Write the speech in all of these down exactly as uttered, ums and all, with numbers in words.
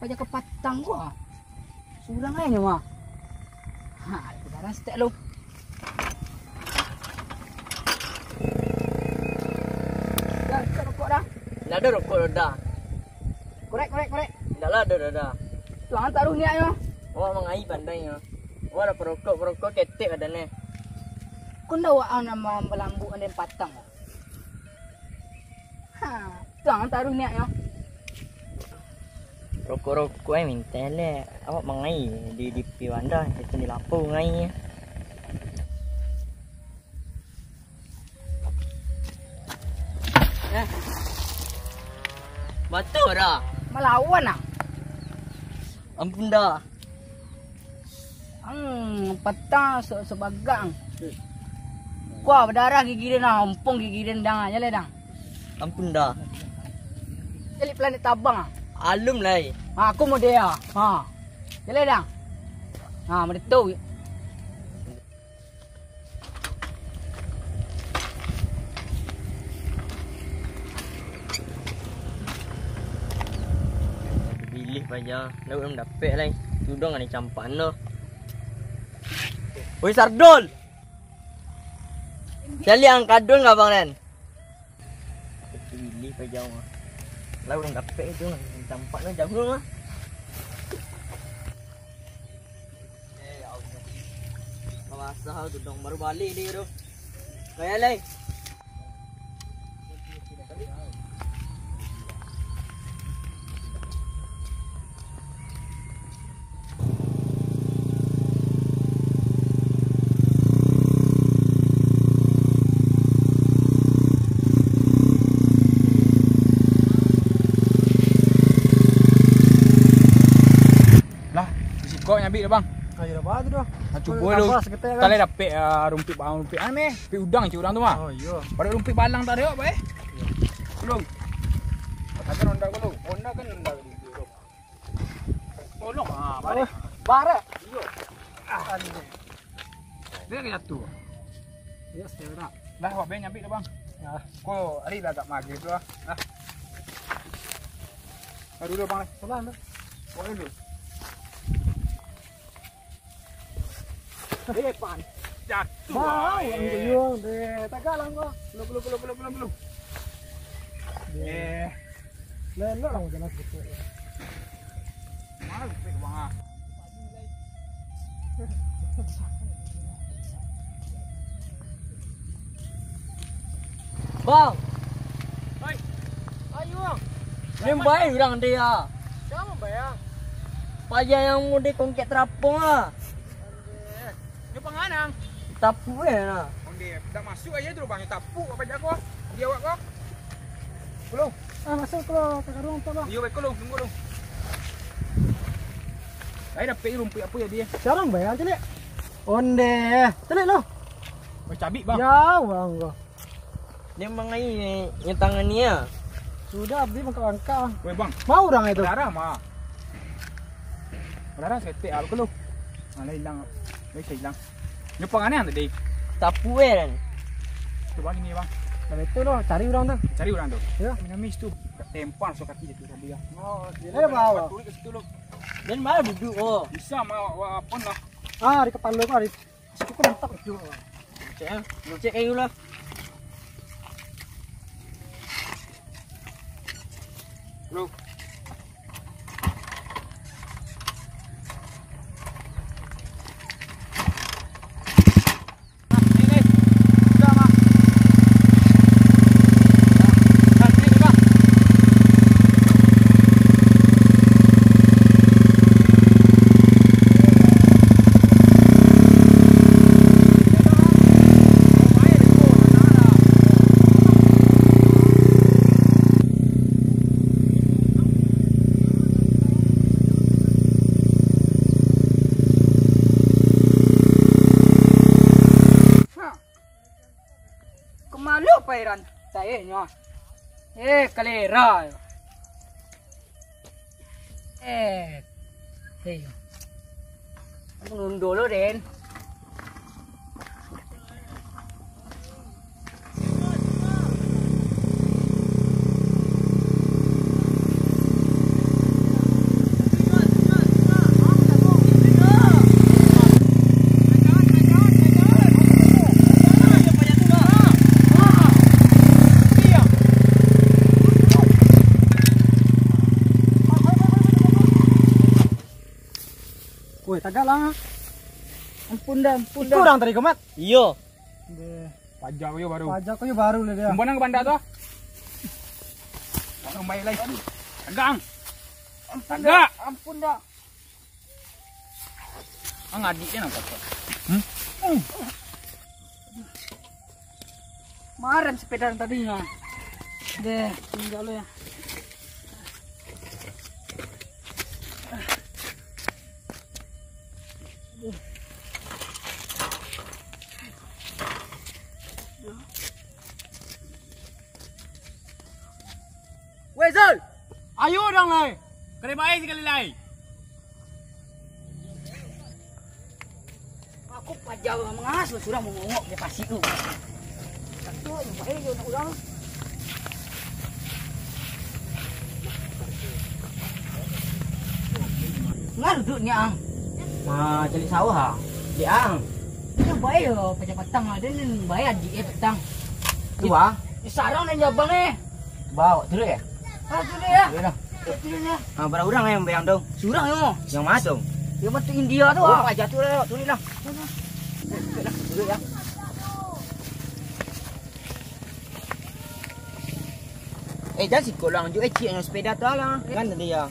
Jago patang ko, ah. Surang ai nyo mah. Ha, sekarang setek lu. Dah, isap rokok dah. Ndak ado rokok dah. Korek, korek, korek. Ndak lah ado dah. Tuang taruh niak nyo. Awak mangai pandai nyo. Awak lah parokok, parokok ketek badan nyo. Kok ndak awak nan malambuak den patang? Ha, tuang taruh niak nyo. Rokok-rokok ai mintak leh. Awak mangai di, di Piwanda, itu di lapau ngai. Eh. Batua dah. Malawan ah. Ampun dah. Hmm, patang se-, sebagang. Kuah badarah gigi den nah, ompong gigi den dang, jaleh dang. Ampun dah. Elit planet tabang ah. Alun lai. Ha, aku mode ah. Ha. Jaleh dang. Ha, mode tu. Bilih paja, lauak alun dapek lai. Tudong ka dicampak tu. Woi Sardul. Caliak ang kadun ka abang den. Bilih paja mah. Lauak alun dapek tu, dicampak tu jauah mah. Eh, ya Allah. Basah tu dong, baru balik dia tu. Kaya lai. Lah, di siko nyo ambiak dah, Bang. Ah, iyo, dah, Bang, tu dah. Ah, cubo lu. Tambah saketek, kan? Kalau dapek, ah, rumpuik balang, rumpuik aneh, rumpuik udang cik urang tu mah. Oh, iyo. Pado rumpuik balang tak ado, Pak, eh? Iyo. Belum. Katakan Honda ko lu. Honda kan Honda tadi. Tolong, ah, barek. Barek. Iyo. Ah, aneh. Dia ka jatuah. Iyo, setia dah. Dah, awak ben nyambi dah, Bang. Yo. Ko ari lah agak maghrib tu lah. Dah. Aduh, dah, Bang. Sabar, dah. Awak dulu. Eh, pan. Jatuah. Bang, eh. Yang guyung deh. Tagak lah, kau. Belum, belum, belum, belum, belum, belum. Eh. Lelok lah, jalan sikit. Mana rumpuik, Bang, ah? Bang. Oi. Ayo, Bang. Ni bae urang dia. Siapa bayar? Payah yang mudik kongkek terapung ah. Nyo panganang. Tapuk eh nah. Onde, dak masuk aja tu lubang, tapuk apa jago? Dia awak ko. Belum. Ah, masuk ke, ke karung tu lah. Iyo, baik, Kolo, tunggu dulu. Ai dapek rumpuik apa ya dia? Sekarang bayar aja, Lek. Onde, Lek lo. Oi, cabik, Bang. Ya, Bang. Dia mangai nyo tangan ni ya. Sudah abis bangkak-bangkak. Weh, Bang. Mau urang itu. Darah mah. Darah setek ah, Kolo. Mana hilang? Bisa hilang. Nyo panganang tadi. Tapu eh. Coba gini, Bang. Nah, itu lo, cari urang tu. Cari urang tu. Yo. Dinamis tu. Tempan so kaki dia tu tadi ya. Oh, dia ada bawa. Turun ke situ lo. Dan mana duduk oh? Bisa mau apa lah. Ah, di kepala kau, di siku kau mantap tu. Cek ah, cek kayu lah. Bro. Kamalu pairan sainyo. Eh, kalera. Eh, hei. Aku nunduk dulu, Den. Tagak lah. Ampun dah, ampun dah. Itu urang tadi ko, Mat? Iyo. Deh. Paja ko yo baru. Paja ko yo baru lah dia. Sumbang nang ka banda tu. Aduh, baik lai. Tagak. Ampun dah. Tagak. Ampun dah. Ang adik dia nampak tu. Hmm? Marem sepeda tadi nah. Deh, tinggal lo ya. Weh, Zul! Ayo dang lai! Kena bae sakali lai! Aku paja mangas, surang mangongok di pasik tu. Satu, yang bae jo nak urang. Ngar duduk ni, Ang. Ma, cari sawah, ah. Di, Ang. Itu bae yo, paja patang ada ni, bae adik eh patang. Tu, ah? Di sarang dan jabang eh. Bawa dulu ya? Ah, dulu ya. Dulu dah. Dulu ya. Ha, bara urang yang bayang tu? Surang yo. Yang ma tu? Yang ma tu India tu, ah. Paja tu lah, dulu lah. Dulu ya. Eh, jan siko lah, anjuk eh, ciek nyo sepeda tu lah. Kan tadi ya.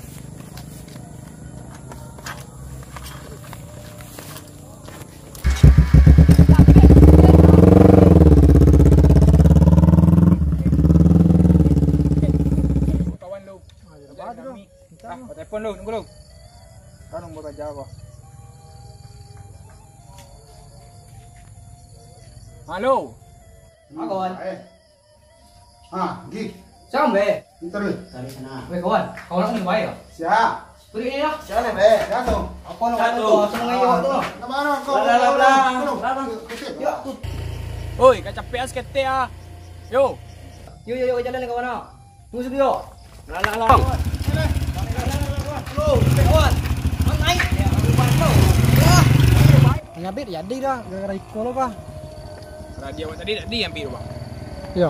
Kawan lu. Ah, telepon lu, nunggu lu. Kan nombor raja ko. Halo. Halo, kawan. Eh. Ha, gi. Sampai. Ntar, weh. Tadi sana. Weh, kawan. Kawan aku ni baik, ah. Siap. Pergi ni lah. Siap, weh. Siap, tu. Apa nak kau tu? Langsung ngayo tu. Nak mana kau? Lah, lah, lah, lah. Belakang. Yuk. Oi, ka capek ah saketek ah. Yo. Yo, yo, yo, jalan ni kawan ah. Tunggu situ yo. Lah, lah, lah. Bro, kawan. Naik. Manyabik jadi dah gara-gara iko lo kah? Radio awak tadi, tadi ambil tu, Bang. Yo.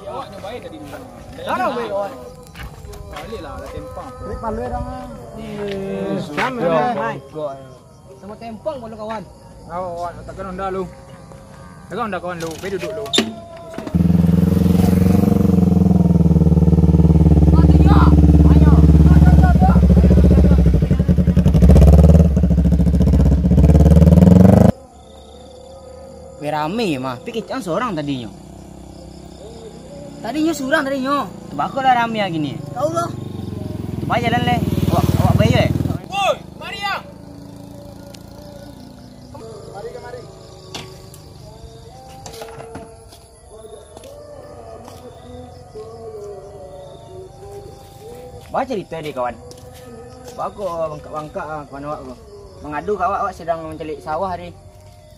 Awak nyobai tadi dulu. Balik lah, lah tempang. Tarik palu dah. Sama, Mai. Samo tempang pulo, kawan. Awak, awak, takkan onda lu. Takkan onda kawan lu, pai duduk lu. Weh, rami mah, pi kecek ang surang tadinyo. Tadinyo surang tadinyo. Tu bako lah rami ah kini. Tau lah. Tu bajalan leh. Awak, awak bayo eh. Woi, mari ah. Mari kamari. Bacarito deh kawan. Bako bangkak-bangkak ah kawan awak ko. Mangadu ka awak, awak sadang mancaliak sawah deh.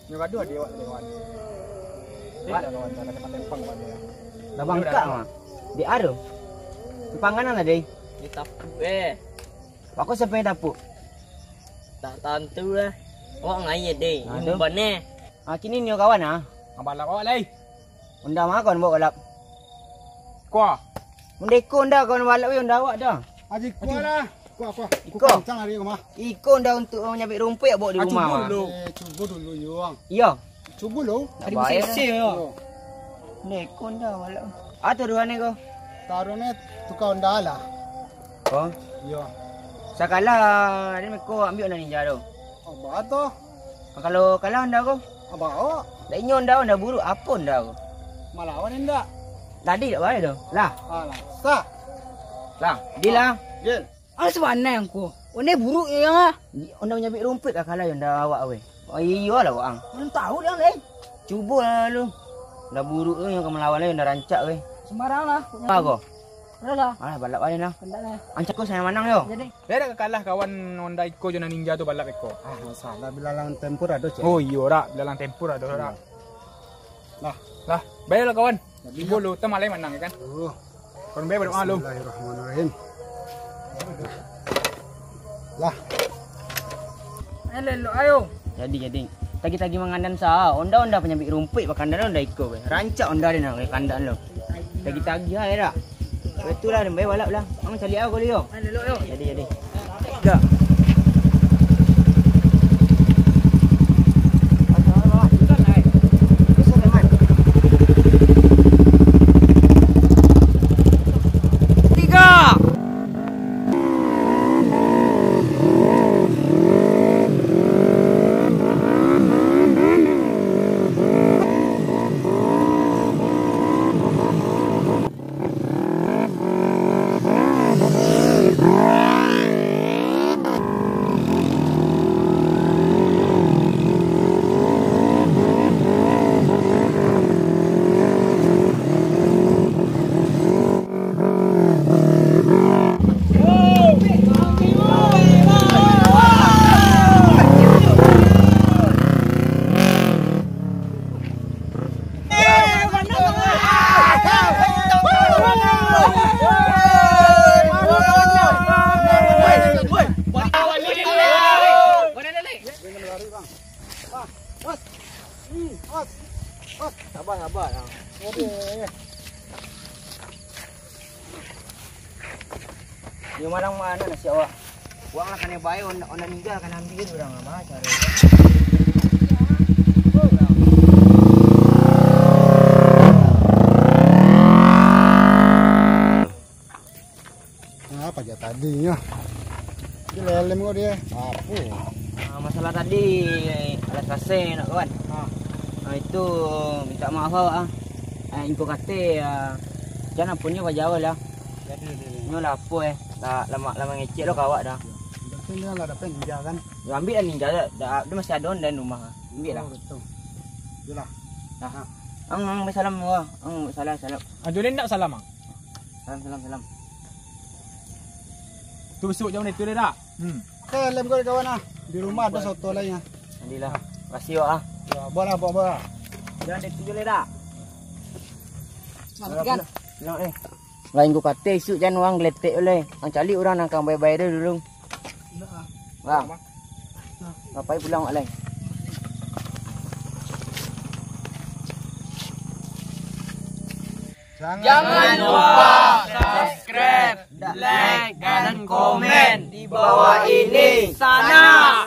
Nyo gaduah di awak tu, kawan. Ba- Dah, kawan, dah, dah tempang, kawan, dah. Dah bangkak mah. Di aro. Di panganan lah deh. Di tapuk eh. Bako siapo nan tapuk? Tak tantu lah. Awak ngai deh. Aduh. Umban eh. Ah, kini nio kawan ah. Abang lah awak lai. Onda ma kawan bawa balap? Kuah. Onda iko onda kawan balap weh, onda awak dah. Aji kuah lah. Kuah, kuah. Iko. Kuah kencang hari ko mah. Iko onda untuk manyabik rumpuik bawa di rumah mah. Cubo dulu. Eh, cubo dulu, Yuang. Iyo. Cubo lo. Tadi bayar. Yo. Onda iko onda balap. Ah, taruahnyo ko. Taruahnyo tukar onda lah. Oh. Iyo. Sakalah ni ko ambiak onda ninja tu. Oh, bato. Kalau kalah onda ko? Abah awak. Dak inyo onda, onda buruak, apo onda ko? Malawan indak? Tadi dak bae tu. Lah. Alah, sah. Lah, deal lah. Deal. Alah sabanai angku. Onda buruak yo yang ah. Di, onda manyabik rumpuik ka kalah onda awak weh. Oh iyolah wak ang. Belum tahu dia leh. Cubo lah lu. Onda buruak tu yang ka malawan lai, onda rancak weh. Sembarang lah. Apa ko? Udah lah. Alah, balap aja lah. Kendak lah. Rancak ko saya manang yo. Jadi. Beda ka kalah kawan onda iko jo nan ninja tu balap iko. Ah, masalah bilalang tempur ado, cek. Oh iyo rak, bilalang tempur ado rak. Lah. Lah, baiklah kawan. Jadi, cubo lu, tah malai manang kan. Oh. Kawan baik berdoa lu. Bismillahirrahmanirrahim. Lah. Ayo, lelok, ayo. Jadi, jadi. Tagih-tagih mangandan sa, onda-onda panyambik rumpuik bakandan onda iko, weh. Rancak onda den, weh, kandan lo. Tagih-tagih ai dak. Betul lah, den bae balap lah. Ang caliak aku liyo. Jadi, jadi. Dah. Tiga. Sabar, sabar. Yo, malang mano nasib awak? Wang lah kanai bae, on, on ninggal kan ambil urang lah, mah, caro. Ah, pajak tadi nyo. Di lelem ko dia. Apo? Ah, masalah tadi, alas kasai nak kawan. Ah. Ah, itu minta maaf awak ah. Ah, ingko kato, ah, jan ampun nyo bajauah lah. Jadi, jadi. Nyo lah apo eh. Lah, lama, lama ngecek lo ka awak dah. Tapi dia lah dapat ninja kan? Yo, ambil lah ninja dah. Dah, dia masih ada dalam rumah. Ambil lah. Oh, betul. Yolah. Nah. Ang, ang, salam wah. Ang, salam, salam. Ajo den ndak salam ah. Salam, salam, salam. Tu besok jam itu deh dah. Hmm. Oke, lem kau kawan ah. Di rumah ada soto lain ah. Alhamdulillah. Makasih wak ah. Ya, buat lah, buat, buat lah. Jangan dek tu je dah. Makan. Bilang eh. Lain ku kata isuk jan wang geletek oleh. Ang cali urang nang kang bae-bae dulu. Indak ah. Bang. Nah. Ngapai pulang wak lain? Jangan lupa subscribe, like, dan komen di bawah ini. Sana.